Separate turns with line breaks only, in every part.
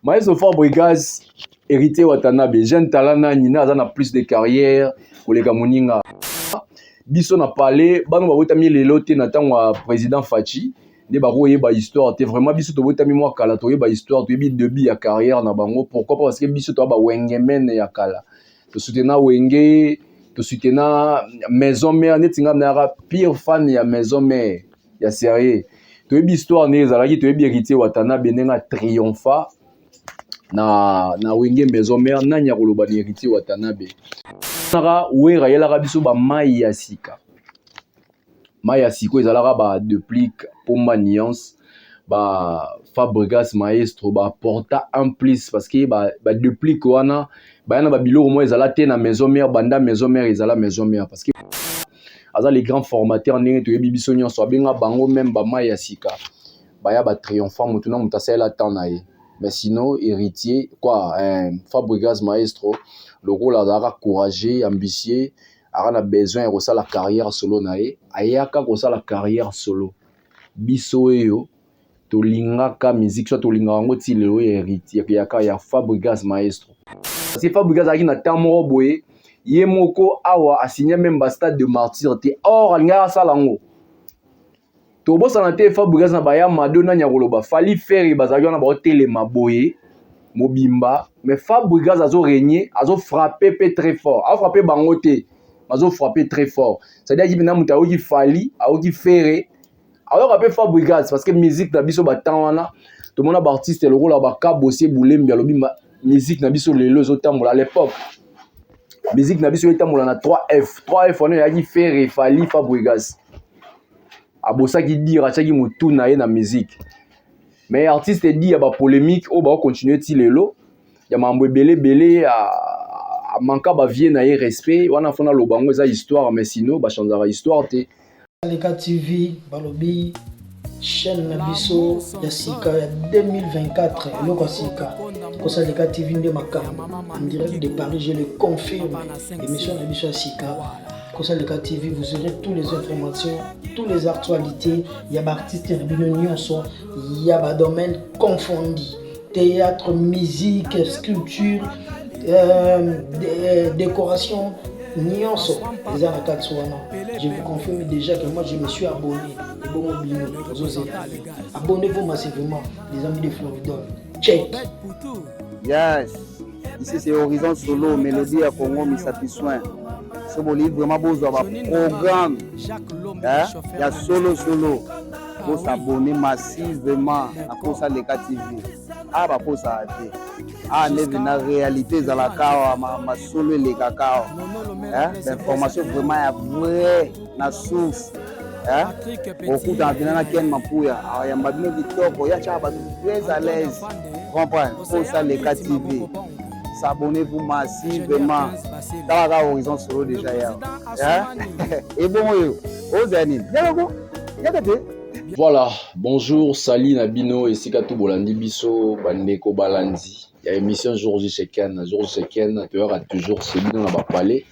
Maestro Fabregas, Héritier Watanabe, jeune talent nani na aza na plus de carrière koleka moninga. Biso na palais, bana babotami lelo te na ntango ya président Fatshi nde bakoyeba histoire te. Vraiment, biso tobotami mwa kala, toyeba histoire, toyebi début ya carrière na bango. Pourquoi pas? Parce que biso toya bawengemene ya kala, tosutena Wenge, tosutena Maison Mère. Neti nga nayaka pire fan ya Maison Mère ya sérieux. Toyebi histoire ndenge ezalaki, toyebi Héritier Watanabe ndenge atriompha na Wenge Maison Mère. Nani ya koloba na Héritier Watanabe? Naka Wera ayelaka biso bamai ya sika. Mai ya sika ezalaka ba Déplick, Pomba Nuance, ba Fabregas Maestro baporta un plus, parce que ba Déplick wana baya na babiloko moko ezala te na Maison Mère. Banda Maison Mère ezala Maison Mère, parce que aza les grands formateurs ndenge toyebi biso nyonso. Abenga bango même bamai ya sika, baya batriomphant, motu na moto asalela temps na ye. Mais sinon Héritier quoi, Fabregas Maestro, lokola azalaka courageux, ambitieux, aza na besoin ya kosala carrière solo na ye, ayaka kosala carrière solo. Biso oyo tolingaka musique so, tolingaka yango ti lelo ya Héritier, yaka ya Fabregas Maestro, parce que Fabregas azalaki na temps moko boye, ye moko awa asigne même bastade de Martyr te, or alingaka asala yango. Tobosana te, Fabregas na baya Mado, nani ya koloba, Fally, Ferre, bazalaki wana baotelema boye mobimba, mais Fabregas azorégner, azofrappe mpe très fort. Azofrappe bango te, azofrappe très fort. C'est-à-dire aki mpena moto ayoki Fally, ayoki Ferre, ayoka mpe Fabregas, parce que musique na biso batemps wana, tomona baartiste lokola bakabosie Bulembi alobi musique na biso lelo ezotambola. À l'époque, musique na biso etambola na 3F. 3F wana eyaki Ferre, Fally, Fabregas. Abosaki dire, atiaki motu na ye na musique. Mais artiste edi ya bapolémique oyo bakocontinue ti lelo, ya makambo ebele ebele, amanka bavie na ye respect wana. Fona aloba yango, eza histoire, mais sinon bachangeaka histoire te.
Leka TV, balobi chaîne na biso ya sika ya 2024, eloko ya sika, Kosaleka TV nde makambo. En direct de Paris, je le confirme, émission na biso ya sika, Kosaleka TV, vous aurez toutes les informations, toutes les actualités ya baartiste na bino nyonso ya badomaine confondi: théâtre, musique, sculpture, décoration, nyonso eza na kati wana. Je vous confirme déjà que moi, je me suis abonné. Ebongo bino, ozozela? Abonnez-vous massivement, les amis de Floridol. Check.
Yes, ici c'est Horizon Solo, Mélodie ya Congo, Misapi Soin. So bolingi vraiment bozwa baprogramme ya solo solo, bosabone massivement na Kosaleka TV. Awa bakosaka te, awa nde na réalité ezalaka awa, masolo elekaka awa, bainformation vraiment ya vrai na source. Okutana mpena na Ken Mapuya, ayamba bino kitoko, ya tiaka bato très à l'aise. Comprendre, Kosaleka TV, s'abonnez-vous massivement. Talaka Horizon Solo déjà yawa ebongo oyo ozala nini, yakako yaka te.
Voilà, bonjour, sali na bino esika to bolandi biso, bandeko balandi ya émission Jour J Cheken. Jour J Cheken, toyaka toujours chez bino na bapale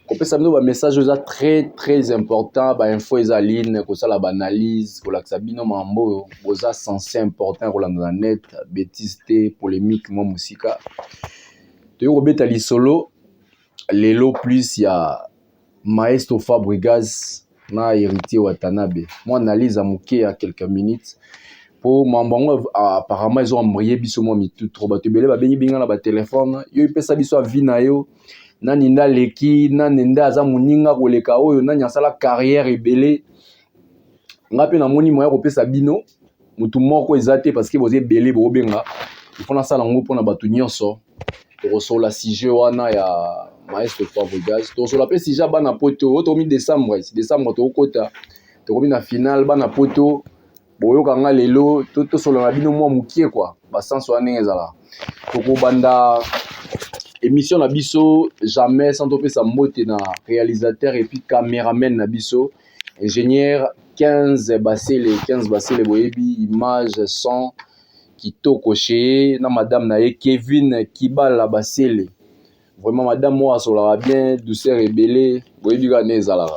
kopesa bino bamessage eza très très important, bainfo eza line, kosala baanalyse, kolakisa bino mambo oyo boza censé important kolanda na net, bétise te, polémique mwa mosika. Toyei kobeta lisolo lelo plus ya Maestro Fabregas na Héritier Watanabe. Mwa analyse ya moke ya quelques minutes, mpo mambo yango apparemment ezoembrouiller biso mwa mitu trop. Bato ebele babengi binga na batelefone: yo epesa biso avis na yo, nani nde aleki, nani nde aza moninga koleka oyo, nani asala carrière ebele? Nga mpe namoni moya kopesa bino motu moko eza te, parce que boza ebele bokobenga. Ifo nasala yango mpona bato nyonso. Tokosola sujet wana ya Maestro Fabregas, tokosola mpe sujet ya bana Poto oyo tokomi décembre. Décembre tokokota, tokomi na finale. Bana Poto, boyoka nga lelo, tosolola na bino mwa mokie kua basanso wana ndenge ezala. Tokobanda émission na biso jamais sans topesa mbote na réalisateur et puis caméraman na biso, ingénieur 15 Basele. 15 Basele, boyebi image son kitoko chez na madame na ye Kevin Kibala Basele. Vraiment, madame moko asolaka bien, douceur ebele, boyebi kaka nde ezalaka.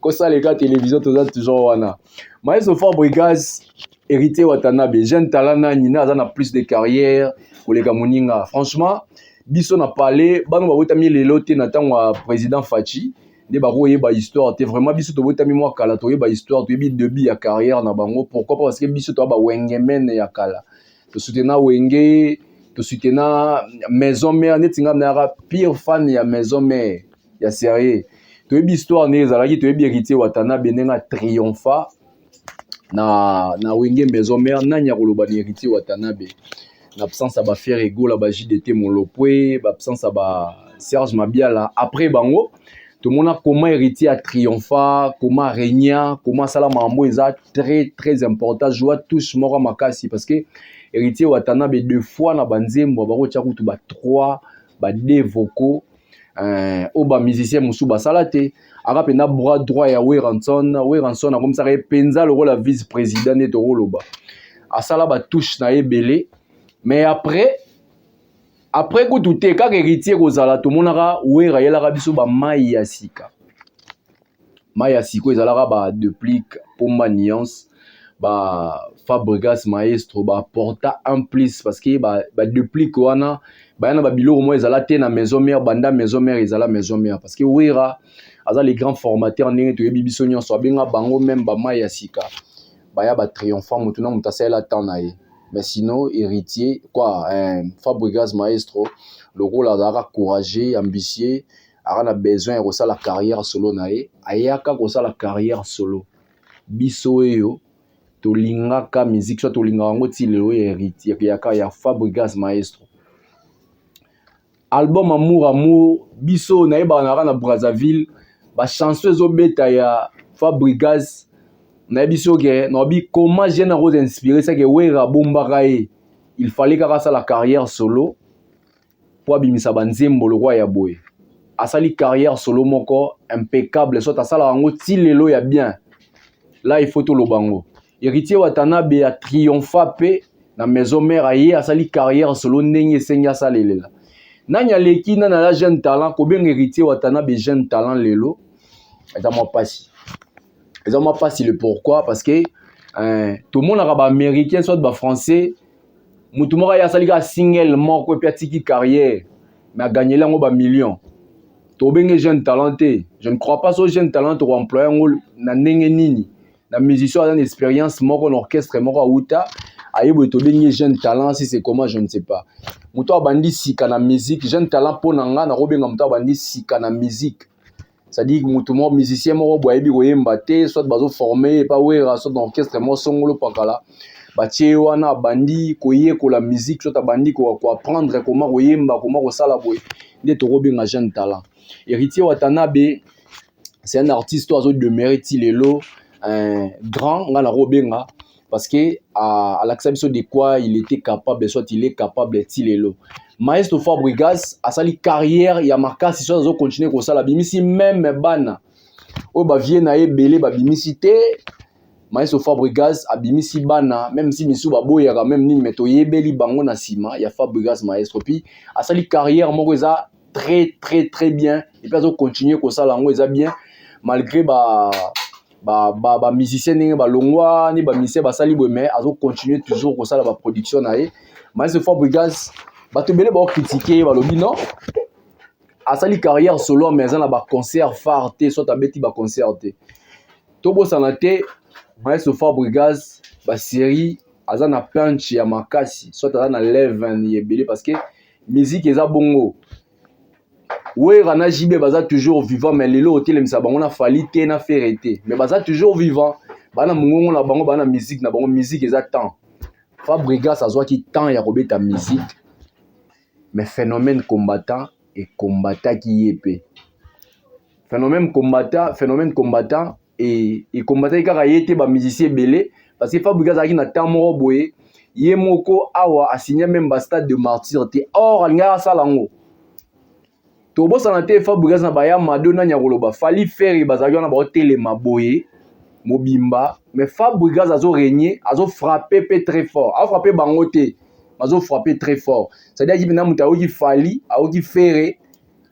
Kosaleka télévision, toza toujours wana. Maestro Fabregas, Héritier Watanabe, jeune talent, nani na aza na plus de carrière koleka moninga? Franchement, biso na parler, bana babotami lelo te na ntango ya président Fatshi nde bakoyeba histoire te. Vraiment, biso tobotami mwa kala, toyeba histoire, toyebi début ya carrière na bango. Pourquoi pas? Parce que biso toya bawengemene ya kala, tosutena Wenge, tosutena Maison Mère. Neti nga nayaka pire fan ya Maison Mère ya sérieux. Toyebi histoire ndenge ezalaki, toyebi Héritier Watanabe ndenge atriompha na Wenge Maison Mère. Nani ya koloba na Héritier Watanabe na absence ya baFerre Gola, ba JDT Molopwe, baabsence ya ba Serge Mabiala? Après bango, tomona comment Héritier atriompha, comment arégna, comment asala makambo. Eza très très important, joa touche moko makasi, parce que Héritier Watanabe, deux fois na banzembo bakotia kutu ba 3, ba deux vocaux oyo bamusicien mosusu basala te. Aka mpenza bras droit ya Werrason. Werrason akomisaka ye mpenza lokola vice président nde tokoloba. Asala batouche na ye ebele, mais après kutu te, kaka Héritier kozala, tomonaka Wera ayelaka biso bamai ya sika. Mai ya sika ezalaka baDeplick, Pomba Nuance, ba Fabregas Maestro baporta un plus, parce que baDeplick ba wana baya na babiloko moko ezala te na Maison Mère. Banda Maison Mère ezala Maison Mère, parce que Wera aza le grand formateur, ndenge toyebi biso nyonso. Abenga bango même bamai ya sika, baya batriomphant, motu na moto asalela temps na ye. Mais sinon, Héritier quoi, Fabregas Maestro, lokola azalaka courageux, ambitieux, aka na besoin ya kosala carrière solo na ye, ayaka kosala carrière solo. Biso oyo tolingaka musique, so tolingaka yango ti lelo ya Héritier, yaka ya Fabregas Maestro, album Amour Amour, biso nayebaka naka na Brazzaville, bachanson ezobeta ya Fabregas. Nayebi soki nayebi comment jeune akoza inspiré seke Wera abombaka ye. Il fallait kaka asala carrière solo mpo abimisa banzembo lokwa ya boye. Asali carrière solo moko impeccable, soit asalaka yango ti lelo ya bien. Là, il faut toloba yango. Héritier Watanabe atriompha mpe na Maison Mère, aye asali carrière solo ndenge esengi asalelela. Nani aleki nani? Aza jeune talent. Kobenga Héritier Watanabe jeune talent lelo eza mwa mpasi, eza mwa mpasi. Le pourquoi? Parce que tomonaka baaméricain soit bafrançais, motu moko aye asali kaka single moko epi atiki carrière, mais aganyeli yango bamillion. Tobenge jeune talent te, je ne crois pas. So jeune talent, tokoemploye yango na ndenge nini? Na musicien aza na expérience moko na orchestre moko awuta, aye boye, tobengi jeune talent. Si c'est comment, je ne sais pas. Moto abandi sika na musique, jeune talent mpo na nga, nakobenga moto abandi sika na musique, c'est-à-dire moto moko, musicien moko boye, ayebi koyemba te, soit bazoforme epa Wera, soit na orchestre moko songolo pakala, batie ye wana, abandi koyekola musique, soit abandi koapprendre koma koyemba, koma kosala boye, nde tokobenga jeune talent. Héritier Watanabe, c'est un artiste oyo azodemeurer ti lelo un grand, nga nakobenga, parce que alakisa biso de quoi il était capable, soit il est capable ti lelo. Maestro Fabregas asali carrière ya makasi, soit azocontinue kosala, abimisi même bana oyo bavie na ye ebele babimisi te. Maestro Fabregas abimisi bana, même si misusu baboyaka même nini, mais toyebeli bango na nsima ya Fabregas Maestro. Puis asali carrière moko eza très très très bien, et puis azocontinue kosala yango, eza bien, malgré ba bamusicien ndenge balongwa ni bamusicien basali boye, mais azocontinue toujours kosala baproduction na ye. Maestro Fabregas, bato ebele baokritike, balobi non, asali carrière solo, mais aza na baconcert phare te, soit abeti baconcert te. Tobosana te, Maestro Fabregas, basérie aza na punch ya makasi, soit aza na leven ebele, parce que musique eza bongo. Wera na JB baza toujours vivant, mais lelo otelemisa bango na Fally te, na Ferre te, mais baza toujours vivant, baa na mongongo na bango, baa na musique na bango. Musique eza temps. Fabregas azwaki temps ya kobeta musique, mais phénomène combattant ekombataki ye mpe. Phénomène combattant, phénomène combattant ekombataki kaka ye te, bamusicien ebele, parce que Fabregas azalaki na temps moko boye, ye moko awa asigne même bastade de Martyr te, or alingaki asala yango. Tobosana te, Fabregas na baya Mado, nani ya koloba, Fally, Ferre, bazalaki wana, baotelema boye mobimba, mais Fabregas azorégner, azofrappe mpe très fort. Afrappe bango te, azofrappe très fort, c'est-à-dire aki mpena moto ayoki Fally, ayoki Ferre,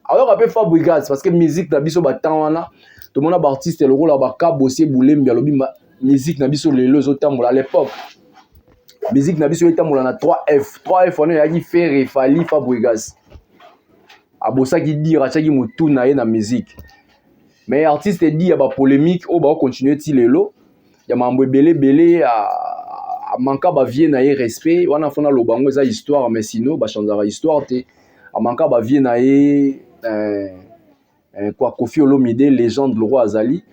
ayoka mpe Fabregas, parce que musique na biso batemps wana, tomona baartiste lokola bakabosie Bulembi, alobi musique na biso lelo ezotambola. À l'époque Musique na biso etambola na 3F. 3F wana eyaki Ferre, Fally, Fabregas. Abosaki dire, atiaki motu na ye na musique. Mais artiste edi ya bapolémique oyo bakocontinue ti lelo, ya mambo ebele ebele, amanka bavieux na ye respect. Wana fo naloba yango, eza histoire, mais sinon bachangeaka histoire te. Amanka bavieux na ye quoi, Koffi Olomide, légende, le roi azali,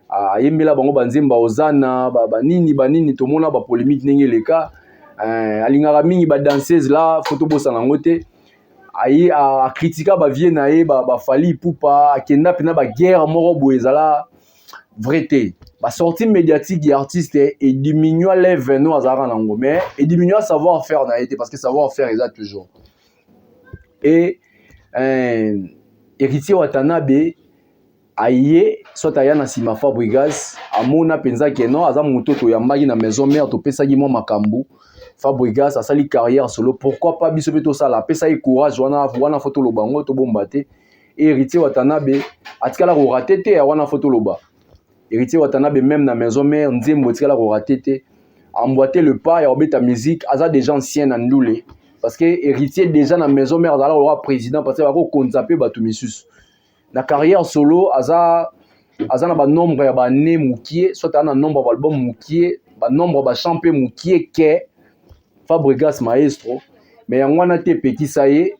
ayembela bango banzemba ozana banini banini. Tomona bapolémique ndenge eleka. Alingaka mingi badanseuse la, fo tobosana yango te. Aye akritika bavieux na ye, baFally Ipupa, akenda mpena baguerre moko boye, ezala vrai te. Basortie médiatique ya artiste ediminua level no azalaka nango, mais ediminua savoir faire na ye te, parce que savoir faire eza toujours. Et Héritier Watanabe aye, soit aya na nsima Fabregas, amona mpenza ke non, aza moto toyambaki na Maison Mère, topesaki mwa makambo. Fabregas asali carrière solo, pourquoi pas biso mpe tosala? Apesaki courage wana. Wana fo toloba yango, tobomba te. Héritier Watanabe atikala korater te. Ya wana fo toloba, Héritier Watanabe, même na Maison Mère, nzembo etikala korater te. Emboîter le pas ya kobeta musique, aza déjà ancien na ndule, parce que Héritier déjà na Maison Mère azala lokola président, parce que bakokonza mpe bato misusu. Na carrière solo aza na banombre ya bane mokie, soit aza na nombre ya baalbum mokie, banombre ya bachant mpe mokie ke Fabregas maestro. Mais yango wana te epekisa ye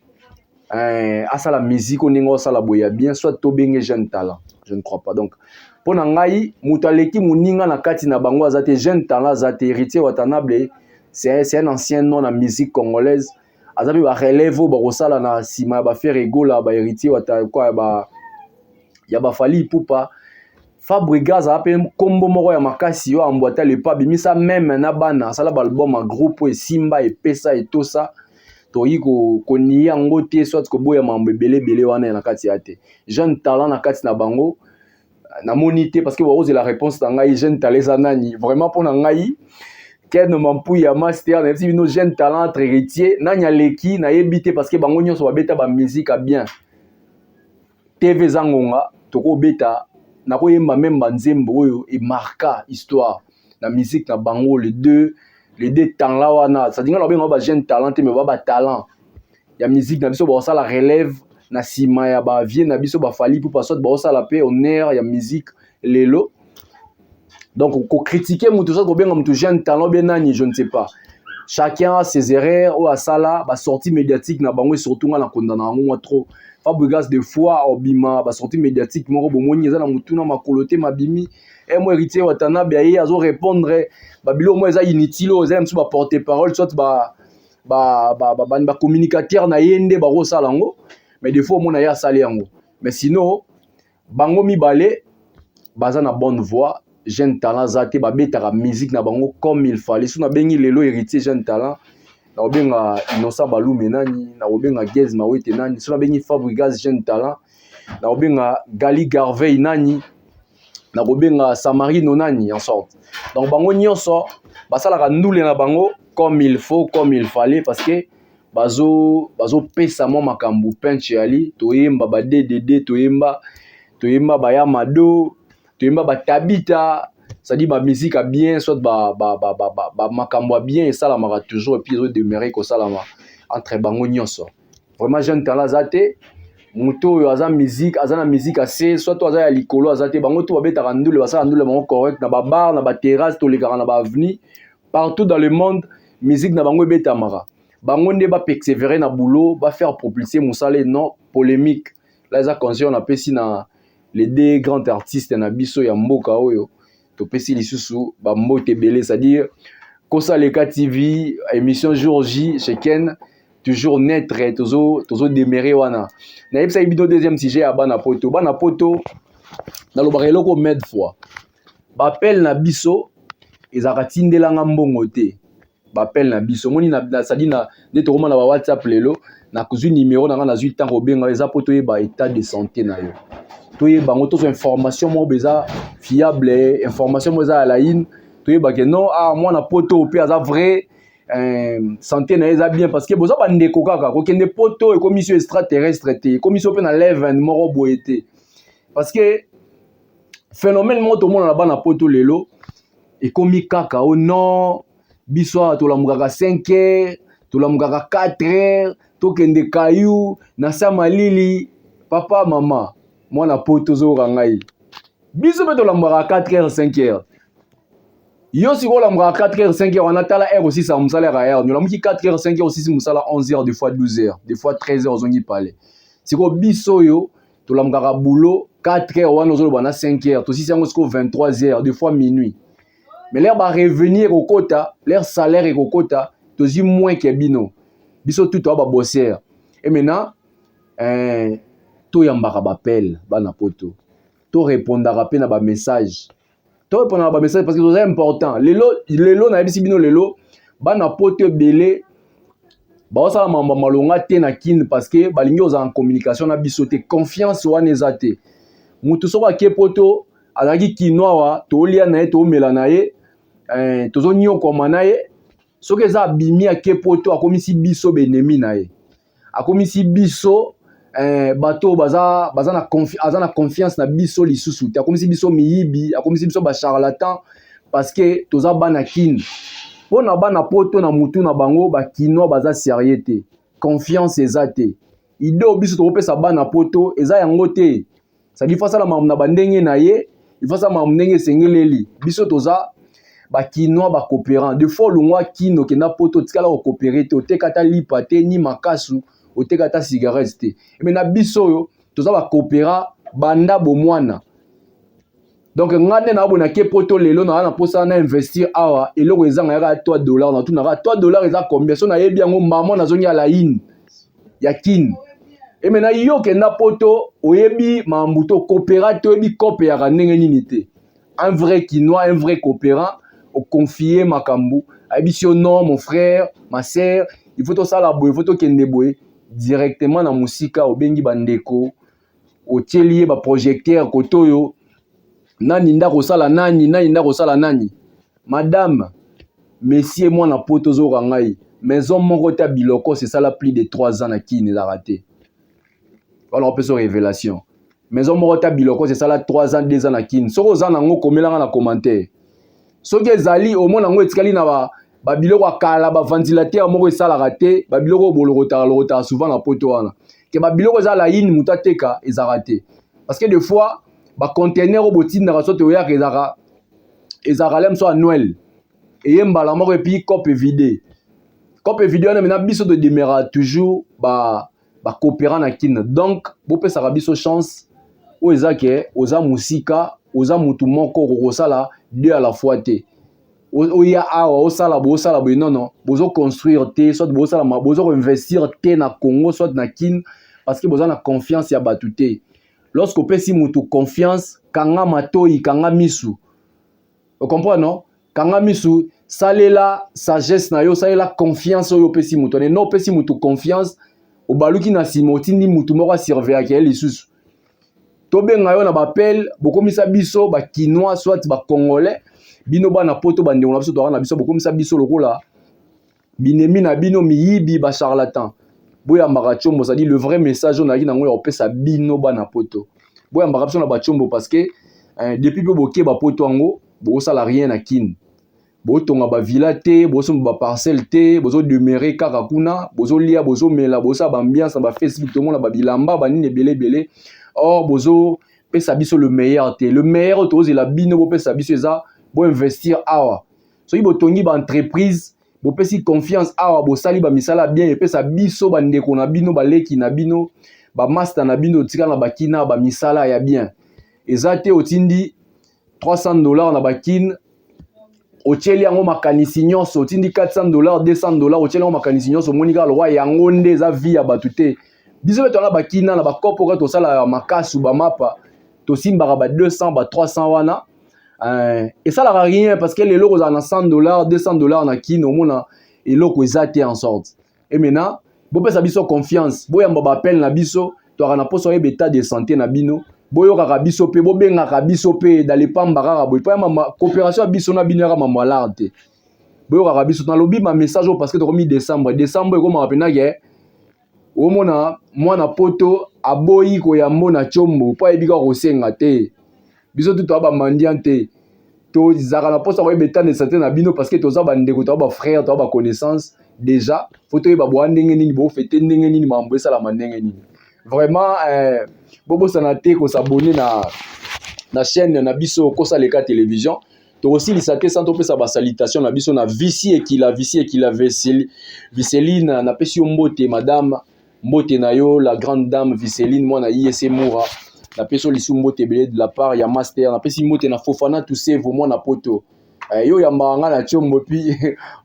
asala musique oyo ndenge osala boye ya bien. Soit tobenge jeune talent, je ne crois pas. Donc mpo na ngai, moto aleki moninga na kati na bango aza te, jeune talent aza te. Héritier Watanabe, c'est un ancien nom na musique congolaise. Aza mpe barelève oyo bakosala na nsima ya baFerre Gola, bahéritier kwa ba, ya baFally Ipupa. Fabregas aza mpe nkombo moko ya makasi oyo ambwata lepa, abimisa meme na bana, asala baalbum ya groupe oyo esimba, epesa, etosa. Tokoki konie yango te, soit koboya mambo ebele ebele wana na kati ya te. Jeune talent na kati na bango, namoni te, parce que bakozela réponse na ngai. Jeune talent eza nani vraiment? Mpo na ngai, Ken Mampuya Master, nayebisi bino, jeune talent entre Héritier, nani aleki, nayebi te, parce que bango nyonso babeta bamusique ya bien. TV eza ngonga, tokobeta, nakoyemba même banzembo oyo emarka histoire na musique na bango. Les deux talent wana, c'est-à-dire nga na babenga ba jeune talent te, mais ba batalent ya musique na biso, bakosala relève na nsima ya bavieux na biso, baFally Ipupa, soit bakosala mpe honneur ya musique lelo. Donc kocritiquer moto, soit kobenga moto jeune talent bien nani, je ne sais pas. Chacun a ses erreurs oyo asala, basortie médiatique na bango, et surtout nga na kondana yango mwa trop. Fabregas, des fois obima basortie médiatique moko, bomoni eza na motu na makolo te, mabimi e mo. Héritier Watanabe aye, azorépondre babiloko moko eza inutile, oyo eza ya mosusu baporte parole, soit bacommunicateur na ye nde bakosala yango. Mais des fois omona ye asali yango. Mais sinon bango mibale baza na bonne voie. Jeune talent aza te, babetaka musique na bango comme il fallait. So nabengi lelo Héritier jeune talent, nakobenga Innocent Balume nani? Nakobenga Gaz Mawete nani? So nabengi Fabregas jeune talent, nakobenga Gali Garvey nani? Nakobenga Samarino nani? En sorte, donc bango nyonso basalaka ndule na bango comme il faut, comme il fallait, parce que bazopesa mwa makambo pinche yali. Toyemba ba DDD, toyemba baya mado, toyemba batabita, c'est-à-dire bamusique ya bien, soit bamakambo ya bien esalamaka toujours, et puis ezodemeurer kosalama entre bango nyonso. Vraiment, jeune talent aza te. Moto oyo aza musique, aza na musique ase, soit to aza ya likolo, aza te. Bango to babetaka ndule, basala ndule bango correct na babar, na baterrasse, tolekaka na baavenue, partout dans le monde, musique na bango ebetamaka. Bango nde bapersévérer na boulot, bafaire propulser mosala, non polémique. La eza conseil oyo napesi na les deux grands artistes na biso ya mboka oyo. Topesi lisusu bambote ebele, c'est-à-dire Kosaleka TV, émission Jour J chez Ken, toujours net, tozodemere wana. Nayebisaki bino deuxième sujet ya bana poto. Bana poto, nalobaka eloko maintes fois, baappel na biso ezalaka tindelanga mbongo te. Baappel na biso, omoni, c'est-à-dire na nde tokoma na bawhatsapp lelo, nakozwi numero na nga, nazwi ntango obenga, eza mpo toyeba état de santé na yo, toyeba yango, tozwa information moko eza fiable, information moko eza ya laine, toyeba ke non, ah, mwana poto mpe aza vrai, santé na ye eza bien, parce que boza bandeko. Kaka kokende poto ekomi so extraterrestre te, ekomi so mpe na level moko boye te, parce que phénomène moko tomona na bana poto lelo ekomi kaka o non. Biso awa tolamukaka 5 heures, tolamukaka 4 heures, tokende kayu na sa malili. Papa, mama, mwana poto, ozoyoka ngai, biso mpe tolamukaka 4 heures, 5 heures. Yo sikoyo olamukaka 4 heures, 5 heures wana, tala heure osisaka mosala yaka heure. Olamuki 4 heures, 5 heures, osisi mosala 11 heures, des fois 12 heures, des fois 13 heures, ozongi pale. Sikoyo biso oyo tolamukaka boulot 4 heures wana, ozoloba na 5 heures, tosisi yango sikoyo 23 heures, des fois minuit. Mais l'heure barevenu ekokota, l'heure salaire ekokota, tozwi moins ke bino. Biso tu toya babosser. Et maintenant, toyambaka baappel, bana poto, torépondaka mpe na bamessage, torépondaka bamessage parce que toza important. Lelo, lelo nayebisi bino, lelo bana poto ebele baosala mambo malonga te na Kine parce que balingi kozala en communication na biso te. Confiance wana eza te. Mutu soko ake poto, azalaki kino awa, tolia na ye, toomela na ye, tozonyokoma na ye. Soki eza abimi, ake poto, akomisi biso baennemi na ye, akomisi biso bato baza na aza na confiance na biso lisusu te, akomisi biso miyibi, akomisi biso bacharlatan parce que toza bana Kine. Mpo na bana poto, na mutu na bango, bakinois baza sérieux te, confiance eza te. Idée oyo biso tokopesa bana poto eza yango te. C'est-à-dire, faut asala makambo na bandenge na ye, il faut asala makambo ndenge esengeleli. Biso toza bakinois bacoopérant. Des fois olongwa Kino, okenda poto, otikala kocoopérer te, oteka ata lipa te, ni makasu, oteka ata cigarette te. Mais na biso oyo toza bacoopérant banda bomwana. Donc nga nde naabona ke poto lelo, naa na mposa na investir awa, eloko ezanga yaka 3 dollar. Natunaka 3 dollar eza combien? So nayebi yango, mama, nazongi ya laine ya Kine. Eme na yo okenda poto, oyebi makambo te, ocoopéra te, oyebi coop eyaka ndenge nini te. Un vrai Kinois, un vrai coopérant, oconfie makambo, ayebisi yo: "Non, mon frère, ma sœur, il faut tosala boye, il faut tokende boye." Directement na mosika, obengi bandeko, otieli ye baprojecteur kote oyo nani nda kosala nani, nani nda kosala nani. Madame, monsieur, mwana poto, ozoyoka ngai, maison moko te ya biloko esala plus de 3 ans na Kini ezalaka te. Wana opesa révélation. Maison moko te ya biloko esala 3 ans, 2 ans na Kini. Soki oza nango, komelanga na commentaire. Soki ezali, omona yango etikali na babiloko ya kala, baventilateur moko esalaka te, babiloko oyo bolokotaka lokotaka souvent na poto wana, ke babiloko eza laine, moto ateka ezalaka te. Parce que des fois baconteneur oyo botindaka, so toyaka, ezalaka le moso ya Noël eye mbala moko, et puis cope vide, cope vide wana. Maintenant biso todemera toujours bacoopérant na Kine. Donc bopesaka biso chance oyo eza ke oza mosika, oza mutu moko, okokosala deux à la fois te. Oya awa, osala boye, osala boye, non, non, bozoconstruire te, soit bozosala, bozokoinvestir te na Congo, soit na Kine, parce que boza na confiance ya bato te. Lorsque opesi mutu confiance, kanga matoi, kanga misu, ocomprendre? Non, kanga misu, salela sagesse na yo, salela confiance oyo opesi mutu ane. No, opesi mutu confiance, obaluki na nsima, otindi mutu moko asurveillaka ye lisusu. Tobenga yo na baappel, bokomisa biso bakinois, soit bacongolais. Bino bana poto, bandeko na biso, toaka na biso, bokomisa biso lokola binemi na bino, miyibi, bacharlatan. Boyambaka tiombo. C'est-à-dire, le vrai message oyo nayaki nango ya kopesa bino bana poto, boyambaka biso na batiombo parce que depuis mpe boke bapoto yango, bokosala rien na Kine. Botonga bavilla te, bozosomba baparcelle te, bozodemeurer kaka kuna, bozolia, bozomela, bozosala baambiance na bafacebook, tomona babilamba banini ebele ebele. Or bozopesa biso le meilleur te. Le meilleur oyo tozela bino bopesa biso eza boinvestir awa. Soki botongi baentreprise, bopesi confiance awa, bosali bamisala bien, epesa biso bandeko na bino, baleki na bino, bamaster na bino, otikala na bakina bamisala ya bien. Eza te otindi 300 $ na bakine, otieli yango makanisi nyonso, otindi 400 $, 200 $, otieli yango makanisi nyonso, omoni kaka lokwa yango nde eza vie ya bato te. Biso mpe toza bakina na bakopo kaka, tosala ya makasu, bamapa, tosimbaka ba 200, ba 300 wana, esalaka rien parce que lelo kozala na 100 $, 200 $ na Kine, omona eloko eza te en sorte. Et maintenant bopesa biso confiance, boyamba baappel na biso, toyaka na mposa oyeba état de santé na bino. Boyokaka biso mpe, bobengaka biso mpe dalepamba kaka boye, mpo ya coopération ya biso na bino yaka mambo alar te. Boyokaka biso. Nalobi bamessage oyo parce que tokomi décembre. Décembre ekomaka mpena ke omona mwana poto aboyi koyambo na tiombo mpo ayebi kaka kosenga te. Biso tu toya bamandian te. Tozalaka na mposa koyeba état de santé na bino, parce que toza bandeko, toza bafrère, toza baconnaissance déjà. Faut toyeba boa ndenge nini, bofete ndenge nini, makambo esalama ndenge nini. Vraiment, bobosana te kos'abonner na chaîne na biso Kosaleka Télévision. Tokosilisa te sans topesa basalutation na biso na Visi Ekila, Visi Ekila Viseline. Napesi yo mbote, madame, mbote na yo, la grande dame Viseline, mwana ISC Mura. Napesi yo lisu mbote ebele de la part ya master. Napesi mbote na Fofana Tusevo, mwana Poto, yo oyambaka nga na Tiombo, puis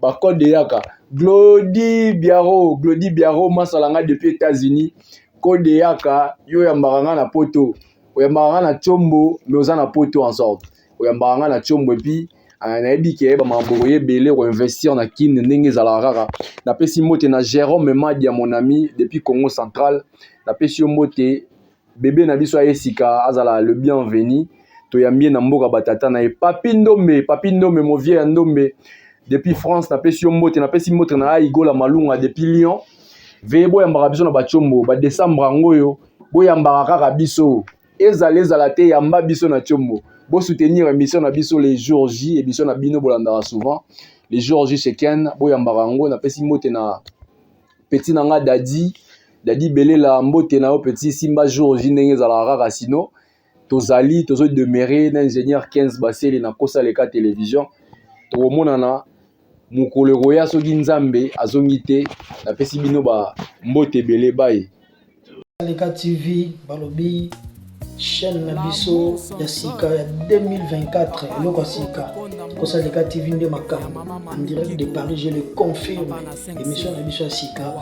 bacode eyaka. Glodi Biaro, Glodi Biaro, masala nga depuis États-Unis, code eyaka. Yo oyambaka nga na Poto, oyambaka nga na Tiombo, mais oza na Poto. En sorte oyambaka nga na Tiombo, et puis nayebi ke bamakambo koyebele koinvestir na Kine ndenge ezalaka kaka. Napesi mbote na Jérôme Madia, mon ami depuis Congo Central. Napesi yo mbote. Bebe na biso aye sika, azala le bienvenu. Toyambi ye na mboka batata na ye. Papi Ndombe, Papi Ndombe, movie ya Ndombe depuis France, napesi yo mbote. Napesi mbote na Aigola Malunga depuis Lyon. Veye boyambaka biso na batiombo badécembre yango oyo, boyambaka kaka biso, ezala ezala te, yamba biso na Tiombo. Bosoutenir émission na biso Les Jours J, émission na bino bolandaka souvent, Les Jours J chez Ken, boyambaka yango. Napesi mbote na petit na nga Dadi, Dadi Belela, mbote na yo, petit. Simba Jour J ndenge ezalaka kaka. Sino tozali tozodemeurer na ingénieur 15 Basele na Kosaleka Télévision. Tokomonana mokolo ekoya soki Nzambe azongi te. Napesi bino bambote ebele baye.
Leka TV, balobi chaîne na biso ya sika ya 2024, eloko ya sika. Kosaleka TV nde makambo, en direct de Paris, je le confirme. Émission na biso ya sika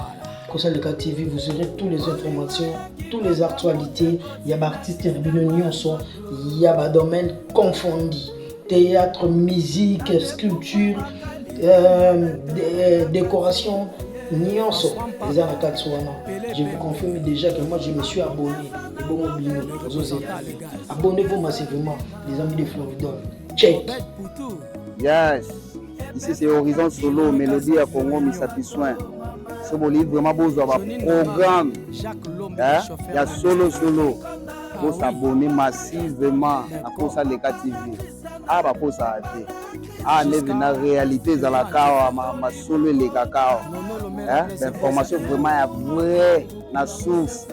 Kosaleka TV, vous aurez toutes les informations, toutes les actualités ya baartiste na bino nyonso ya badomaine confondi: théâtre, musique, sculpture, décoration, nyonso eza na kati wana. Je vous confirme déjà que moi, je me suis abonné. Ebongo bino, ozozela? Abonnez-vous massivement, les amis de Floridone. Check.
Yes, ici c'est Horizon Solo, mélodie ya Congo, misapi soin. So bolingi vraiment bozwa baprogramme ya solo solo, bos'abonner massivement na Kosaleka TV. Awa bakosaka te, awa nde na réalité ezalaka awa, masolo elekaka awa, bainformation vraiment ya vrai na source.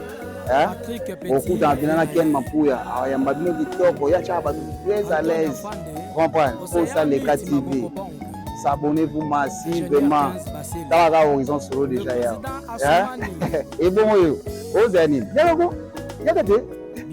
Okutana mpena na Ken Mapuya, ayamba bino kitoko, ya tiaka bato très à l'aise, comprendre. Kosaleka TV, s'abonnez-vous massivement. Talaka Horizon Solo déjà yawa. Ebongo oyo ozala nini? Yakako yaka te.